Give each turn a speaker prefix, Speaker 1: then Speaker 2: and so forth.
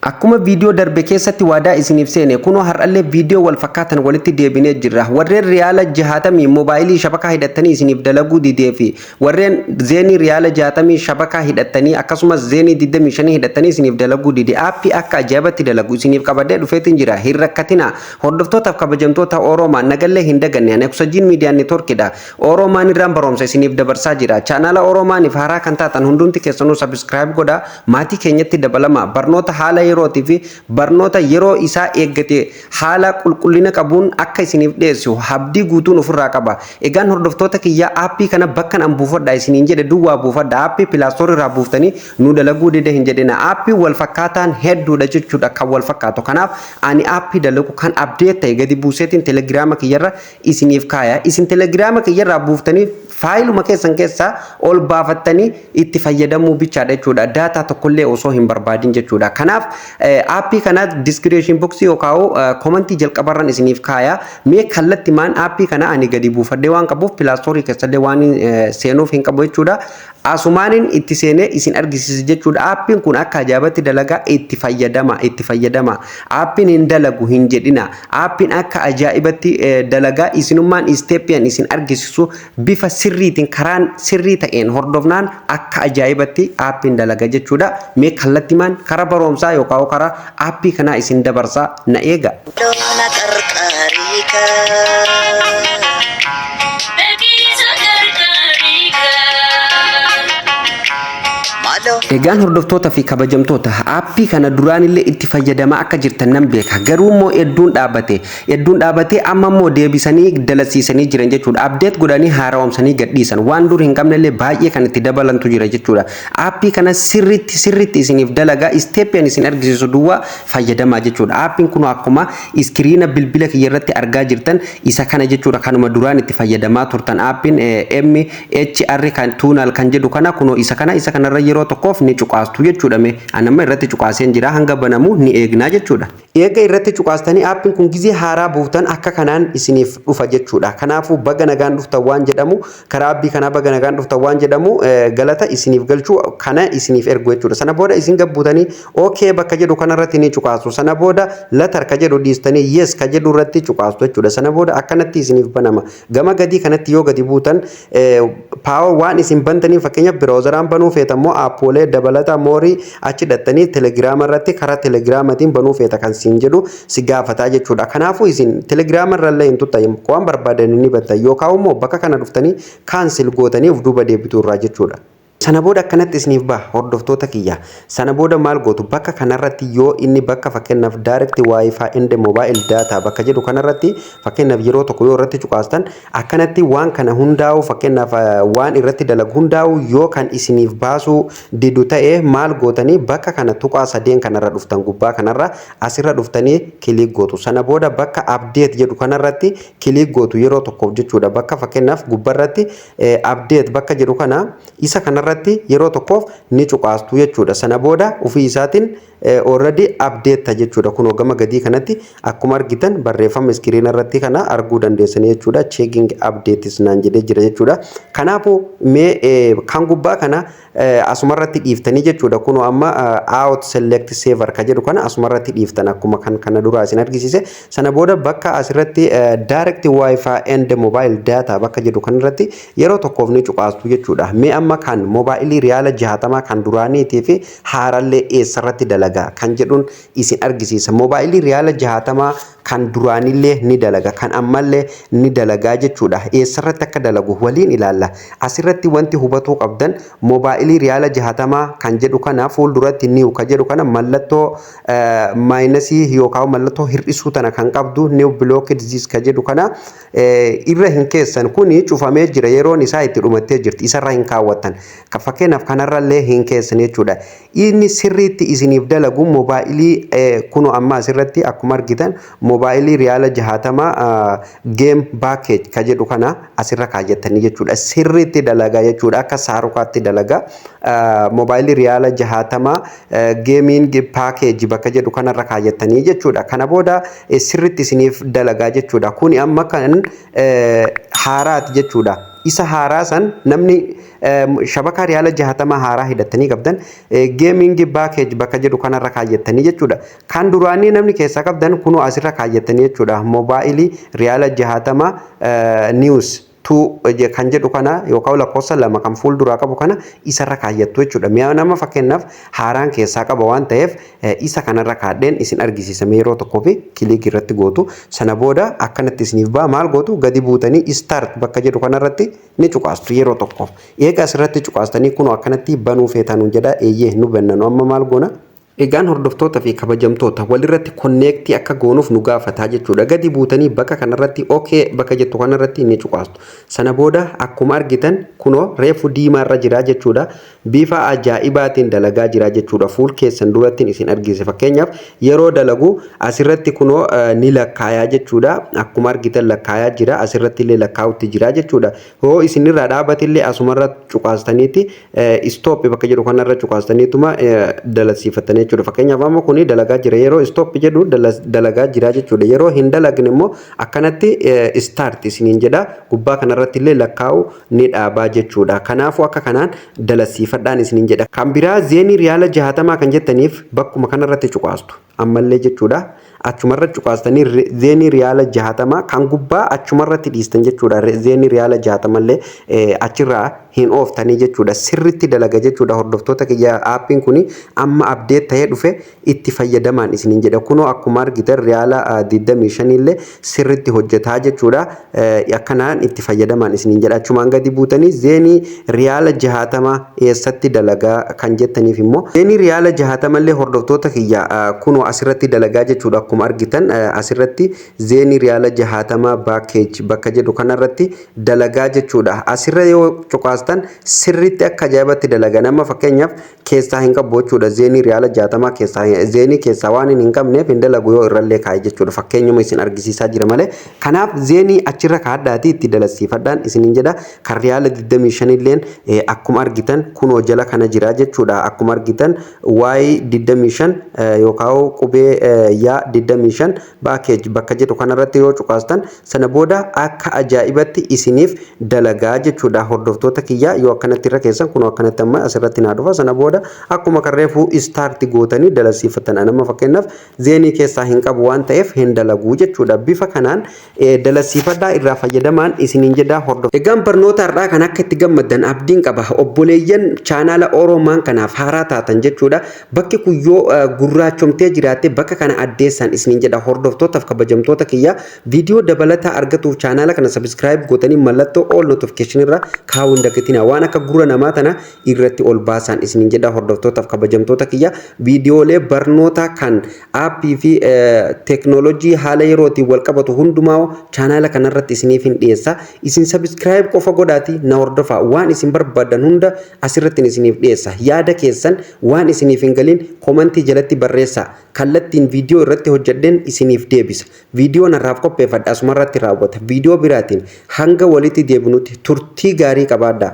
Speaker 1: Akkuma viidiyoo darbe keessatti waadaa isiniif seene, kunoo har'allee viidiyoo wal fakkaatan walitti deebinee jirra. Warreen riyaala 60 moobaayilii shabakaa hidhattanii isiniif dalaguu didee fi warreen Zain riyaala 60 shabakaa hidhattanii, akkasumas Zain 25 hidhattanii isiniif dalaguu dide, aappii akka ajaa'ibatti dalagu isiniif qabadee dhufeetiin jira. Hin rakkatina. Hordoftootaaf kabajamtoota Oroomaa nagallee hin daganne, ani Oksijiin Miidiyaa Neetworkidha. Oroomaan irraan barumsa isiniif dabarsaa jira. Chaanaala Oroomaaniif haaraa kan taatan hundumti keessanuu subscribe godhaa. Maatii keenyatti dabalama. Barnoota haala yerootii fi barnoota yeroo isaa eeggate haala qulqullina qabuun akka isiniif dhiyeessu abdii guutuun ofirraa qaba. Egaan hordoftoota kiyyaa, aappii kana bakkan an buufadha isiniin jedhe duwwaa buufadha. Aappii Play Store irraa buuftanii nu dalaguu dide hin jedhina. Aappii wal fakkaataan hedduudha jechuudha kan wal fakkaatu. Kanaaf ani aappii dalagu kan update ta'e gadi buuseetiin Telegiraama kiyyarra isiniif kaaya. Isin Telegiraama kiyyarraa buuftanii faayiluma keessan keessaa ol baafattanii itti fayyadamuu bichaadha jechuudha. Daataa tokkollee osoo hin barbaadin jechuudha. Kanaaf aappii kana description boxii yookaan komantii jalqabarran isiniif kaaya. Mee kallatti maan aappii kana ani gadi buufadhee waan qabuuf Play Store keessallee waan seenuuf hin qabu jechuudha. Asumaanin itti seenee isin argisiisa jechuudha. Aappiin kun akka ajaa'ibatti dalagaa, itti fayyadama, itti fayyadama. Aappiin hin dalagu hin jedhina. Aappiin akka ajaa'ibatti dalagaa. Isinummaan isteeppiyan isin argisiisu bifa sirriitiin, karaan sirrii ta'een hordofnaan akka ajaa'ibatti aappiin dalaga jechuudha. Mee kallattimaan karaa barumsaa yookaan karaa aappii kanaa isin dabarsaa, na eega.
Speaker 2: Loona qarqaariika.
Speaker 3: Beeksisa gargaariika.
Speaker 2: Maaloo.
Speaker 1: Egaan hordoftoota fi kabajamtoota, aappii kana duraanillee itti fayyadamaa akka jirtan nan beeka. Garuu immoo hedduun dhaabbate. Hedduun dhaabbate, amma immoo deebisanii dalasiisanii jiran jechuudha. Update godhanii haaromsanii gadhiisan. Waan dur hin qabnellee baay'ee kan itti dabalantu jira jechuudha. Aappii kana sirriitti sirriitti isiniif dalagaa, isteeppiyaan isin argisiisu duwwaa fayyadamaa jechuudha. Aappiin kun akkuma iskiriina bilbila kiyya irratti argaa jirtan isa kana jechuudha. Kanuma duraan itti fayyadamaa turtan, aappiin MHR kan tuunaal kan jedhu kana, kunoo isa kana. Isa kanarra yeroo tokkoof ni cuqaastu jechuudha. Mee anamma irratti cuqaaseen jira, hanga banamu ni eegnaa jechuudha. Eega irratti cuqaastanii, aappiin kun gizee haaraa buuftan akka kanaan isiniif dhufa jechuudha. Kanaafuu baga nagaan dhuftan waan jedhamu, karaa aappii kanaa baga nagaan dhuftan waan jedhamu, galata isiniif galchuu kana isiniif ergu jechuudha. Sana booda isin gabbuutanii OK bakka jedhu kanarratti ni cuqaastu. Sana booda later ka jedhu dhiistanii yes ka jedhu irratti cuqaastu jechuudha. Sana booda akkanatti isiniif banama. Gama gadii kanatti yoo gadi buutan, power waan isin bantanii, fakkeenyaaf browseraan banuu feetan immoo aappoolee dabalata more achi dhattanii Telegiraama irratti karaa Telegiraamatiin banuu feeta kan siin jedhu si gaafataa jechuudha. Kanaafuu isin Telegiraama irrallee hin tuttan, waan barbaadan ni bantan, yookaan immoo bakka kana dhuftanii cancel gootanii of duuba deebitu irraa jechuudha. Sana booda akkanatti isiniif baha, hordoftoota kiyya. Sana booda maal gootu? Bakka kanarratti yoo inni bakka fakkeenyaaf direct WiFi and mobile data bakka jedhu kanarratti, fakkeenyaaf yeroo tokko yoo irratti cuqaastan, akkanatti waan kana hundaa'u, fakkeenyaaf waan irratti dalagu hundaa'u yoo kan isiniif baasuu didu ta'e, maal gootanii? Bakka kana tuqaa sadeen kanarra dhuftan, gubbaa kanarra asirra dhuftanii click gootu. Sana booda bakka update jedhu kanarratti click gootu yeroo tokkoof jechuudha. Bakka fakkeenyaaf gubbarratti update bakka jedhu kana, isa kanarratti yeroo tokkoof ni cuqaastu jechuudha. Sana booda ofii isaatiin already update ta jechuudha. Kunoo gama gadii kanatti akkuma argitan barreeffama iskiriina irratti kana arguu dandeessanii jechuudha. Checking updates naan jedhee jira jechuudha. Kanaafuu mee kan gubbaa kana asumarratti dhiiftanii jechuudha. Kunoo amma auto select server ka jedhu kana asumarratti dhiiftan, akkuma kan kana duraa isin argisiise. Sana booda bakka asirratti direct WiFi and mobile data bakka jedhu kanarratti yeroo tokkoof ni cuqaastu jechuudha. Mee amma kan moobaayilii riyaala 60 kan duraaniitii fi haarallee eessarratti dalagaa kan jedhuun isin argisiisa. Moobaayilii riyaala 60 kan duraanillee ni dalaga, kan ammallee ni dalagaa jechuudha. Eessarratti akka dalagu waliin ilaalla. Asirratti wanti hubatuu qabdan, moobaayilii riyaala 60 kan jedhu kana fuulduratti new ka jedhu kana, mallattoo minusii yookaan mallattoo hir'isuu tana kan qabdu, new blocked this ka jedhu kana irra hin keessan. Kuni cufamee jira, yeroon isaa itti dhumattee jirti, isarra hin kaawwattan. Fakkeenyaaf kanarrallee hin keessan jechuudha. Inni sirriitti isiniif dalagu moobaayilii kunoo amma asirratti akkuma argitan moobaayilii riyaala 60 game package ka jedhu kana asirra kaayyattanii jechuudha. Sirriitti dalagaa jechuudha, akka saarukaatti dalagaa. Moobaayilii riyaala 60 gaming package bakka jedhu kanarra kaayyattanii jechuudha. Kana booda sirriitti isiniif dalagaa jechuudha. Kuni amma kan haaraati jechuudha. Isa haaraa san namni shabakaa riyaala 60 haaraa hidhattanii qabdan gaming package bakka jedhu kanarra kaayyattanii jechuudha. Kan duraanii namni keessaa qabdan kunoo asirra kaayyatanii jechuudha. Mobile riyaala 60 news two kan jedhu kana yookaan lakkoofsa 2 kan fuulduraa qabu kana isarra kaayyattu jechuudha. Mi'a nama fakkeenyaaf haaraan keessaa qaba waan ta'eef, isa kanarra kaadheen isin argisiisa. Yeroo tokkoo fi click irratti gootu. Sana booda akkanatti isiniif ba'a. Maal gootu? Gadi buutanii start bakka jedhu kanarratti ni cuqaastu yeroo tokkoof. Eega asirratti cuqaastanii, kunoo akkanatti banuu feetanuu jedha. Eeyyee, nu bannanu. Amma maal goona? Egaan hordoftoota fi kabajamtoota, walirratti connect akka goonuuf nu gaafataa jechuudha. Gadi buutanii bakka kanarratti OK bakka jettu kanarratti ni cuqaastu. Sana booda akkuma argitan kunoo reefu diimaarra jira jechuudha. Bifa ajaa'ibaatiin dalagaa jira jechuudha. Fuul keessan duratti isin argise. Fakkeenyaaf, yeroo dalagu asirratti kunoo ni lakkaayaa jechuudha. Akkuma argitan lakkaayaa jira. Asirratti illee lakkaa'utti jira jechuudha. Yoo isinirraa dhaabatillee asumarra cuqaastaniiti stop bakka jedhu kanarra cuqaastaniituma dalasiifattanii jechuudha. Fakkeenyaaf, amma kuni dalagaa jira. Yeroo stop jedhu dalagaa jira jechuudha. Yeroo hin dalagne immoo akkanatti start isiniin jedha. Gubbaa kanarratti illee lakkaa'u ni dhaabaa jechuudha. Kanaafuu akka kanaan dalasiifadhaan isiniin jedha. Kan biraa Zain riyaala 60 kan jettaniif bakkuma kanarratti cuqaastu. Ammallee jechuudha. Achumarra cuqaastanii Zain riyaala 60 kan gubbaa achumarratti dhiistan jechuudha. Zain riyaala 60llee achirraa hin ooftanii jechuudha. Sirritti dalaga jechuudha. Hordoftoota kiyya, aappiin kun amma update ta'ee dhufe, itti fayyadamaan isiniin jedha. Kunoo akkuma argitan riyaala 25 illee sirritti hojjetaa jechuudha. Akkanaan itti fayyadamaan isiniin jedha. Achumaan gadi buutanii Zain riyaala 60 eessatti dalagaa kan jettaniif immoo, Zain riyaala 60llee, hordoftoota kiyya, kunoo asirratti dalagaa jechuudha. Akkuma argitan asirratti Zain riyaala 60 package bakka jedhu kanarratti dalagaa jechuudha. Asirra yoo cuqaastan sirritti akka ajaa'ibatti dalaga. Nama fakkeenyaaf keessaa hin qabu jechuudha. Zain riyaala 60 keessaa, Zain keessaa waan hin qabneef hin dalagu yoo irrallee kaa'e jechuudha. Fakkeenyuma isin argisiisaa jira malee. Kanaaf Zain achirra kaadhaatii itti dalasiifadhaan isiniin jedha. Kan riyaala 25 illeen akkuma argitan kunoo jala kana jira jechuudha. Akkuma argitan waa'ee 25 yookaan qubee yaa 25 package bakka jedhu kanarratti yoo cuqaastan, sana booda akka ajaa'ibatti isiniif dalagaa jechuudha. Hordoftoota kiyyaa, yoo akkanatti irra keessan, kunoo akkanatti amma asirratti naa dhufa. Sana booda akkuma kan reefuu start gootanii dalasiifatan. Nama fakkeenyaaf Zain keessaa hin qabu waan ta'eef hin dalaguu jechuudha. Bifa kanaan dalasiifadhaa, irraa fayyadamaan isiniin jedha hordof. Egaan barnoota har'aa kan akka itti gammaddan abdiin qaba. Obboleeyyan chaanaala Oroomaan kanaaf haaraa taatan jechuudha. Bakki kun yoo gurraachomtee jiraatte, bakka kana addeessaan isiniin jedha. Hordoftootaaf kabajamtoota kiyya, viidiyoo dabalataa argatuuf chaanaala kana subscribe gootanii mallattoo all notification irra kaa'uu hin dagatinaa. Waan akka gurra namaa tana irratti ol baasaan isiniin jedha. Hordoftootaaf kabajamtoota kiyya, viidiyoolee barnoota kan aappii fi teeknooloojii haala yerootiin wal qabatu hundumaa chaanaala kanarratti isiniif hin dhiyeessa. Isin subscribe qofa godhaati na hordofaa. Waan isin barbaadan hunda asirratti isiniif dhiyeessa. Yaada keessan waan isiniif hin galin comment jalatti barreessaa. Kallattiin viidiyoo irratti hojjedheen isiniif deebisa. Viidiyoo narraaf qopheeffadha asumarratti raawwata. Viidiyoo biraatiin hanga walitti deebinutti turtii gaarii qabaadhaa.